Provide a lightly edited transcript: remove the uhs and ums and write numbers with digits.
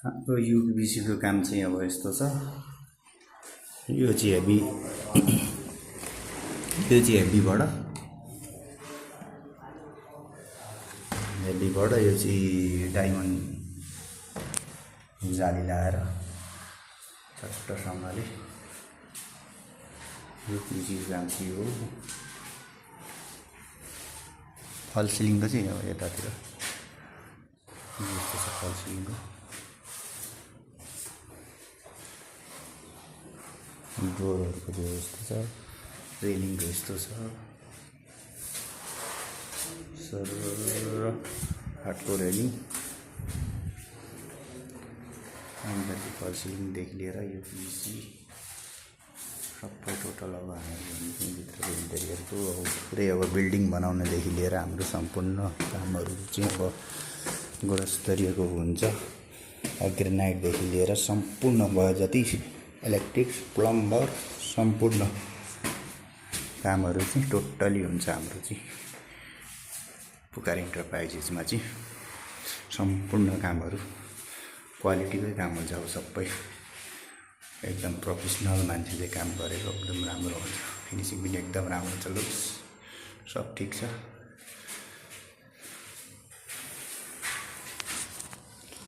हाम्रो युपिसी को काम चाहिँ अब यस्तो छ। यो चाहिँ हेभी, यो चाहिँ हेभीबाट यो चाहिँ डायमन्ड जाली लगाएर चट्टसँगले युपिसी काम चाहिँ हो। फल सिलिङको चाहिँ अब यतातिर यस्तो छ फल सिलिङको। डोरहरूको चाहिँ यस्तो छ, रेलिङको यस्तो छ, सर हाटको रेलिङ अनि फल सिलिङदेखि लिएर यो पिसी सबै टोटल अब हामी भित्रको इन्टेरियरको अब पुरै अब बिल्डिङ बनाउनदेखि लिएर हाम्रो सम्पूर्ण कामहरू चाहिँ अब गुणस्तरीयको हुन्छ। ग्रेनाइटदेखि लिएर सम्पूर्ण भयो जति इलेक्ट्रिक्स प्लम्बर सम्पूर्ण कामहरू चाहिँ टोटली हुन्छ हाम्रो चाहिँ पुकार इन्टरप्राइजेसमा चाहिँ सम्पूर्ण कामहरू क्वालिटीकै काम हुन्छ। अब सबै एकदम प्रोफेसनल मान्छेले काम गरेको एकदम राम्रो हुन्छ। फिनिसिङ पनि एकदम राम्रो छ, लुक्स सब ठिक छ।